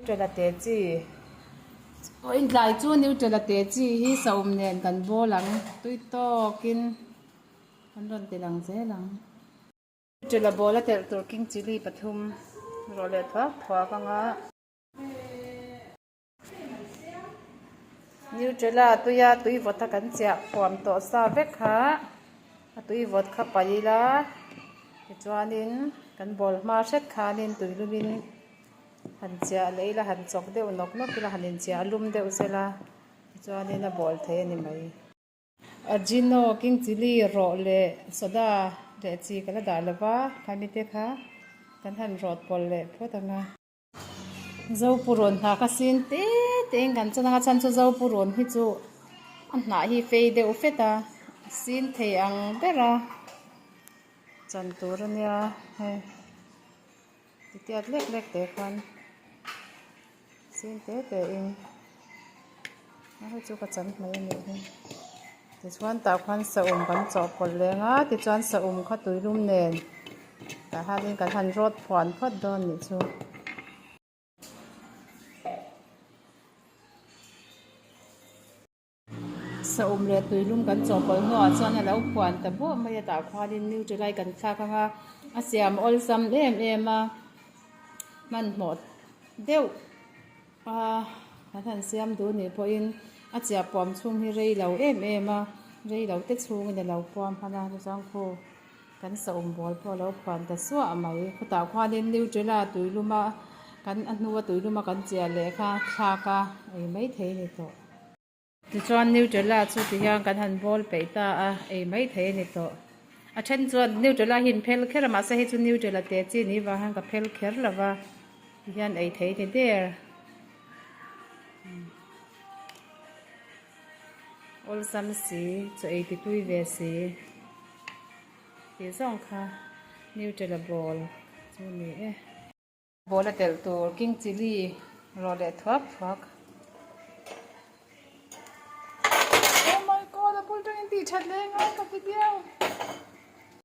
Nutella te chi Vawiin tlai chu Nutella te chi hi saum nen kan bawl ang tui tawkin kan rawn ti lang zel ang. Nutella bawl a telh tur king chilli pathum rawh leh thuak thuak anga. Nutella tuia tui vawt a kan chiah puam tawh sa vek kha a tui vawt kha paih ila tichuanin kan bawl hma hret khanin tuilumin han chiah leh ila han chawk deuh nawk nawk ila han inchiah lum deuh sela tichuanin a bawl thei a ni mai. Ajino king chilli rawh leh soda leh chi ka la dah lova khami te kha kan han rawt pawlh leh phawt ang a. Zopurun hna kha sin te te in kan chan ang a chhan chu zopurun hi chu a hnah hi fei deuh fet a sin thei ang ber a chan tur a nia hei titiat lek lek te khan sin te te in a hei chu ka chan hmai a nih hi tichuan tah khuan saum kan chawhpawlh leng a tichuan saum kha tuilum nen. Tah hianin kan han rawt phuan phawt dawn nih chu. Saum leh tuilum kan chawhpawlh hnuah chuan a lo phuan ta buah mai a tah khuanin nutrilite kan thlak ang a, a siam awlsam em em a, hmanhmawh deuh a kan han siam duh nih pawhin a chiah puam chhung hi rei lo em em a, rei lo te chhungin a lo puam hman a chuan khu. Kan saum bawl pawh a lo phuan ta suah mai. Khutah khuanin Nutella tuiluma kan a hnua tuiluma kan chiah leh kha thlak a ei mai thei a ni tawh. Tichuan Nutella chu tihian kan han bawl peih ta a, ei mai thei a ni tawh. A then chuan Nutella hi in phel kher a, mahse hei chu Nutella te chi ni vang hian ka phel kher lo va, tihian ei thei a ni der. Awlsam si, chaw ei ti tui ve si tih zawng kha Nutella bowl chu a ni e. Bowl a telh tur king chilli rawh leh thuak thuak. Oh my god a bul tangin tih that leh ngai ka video.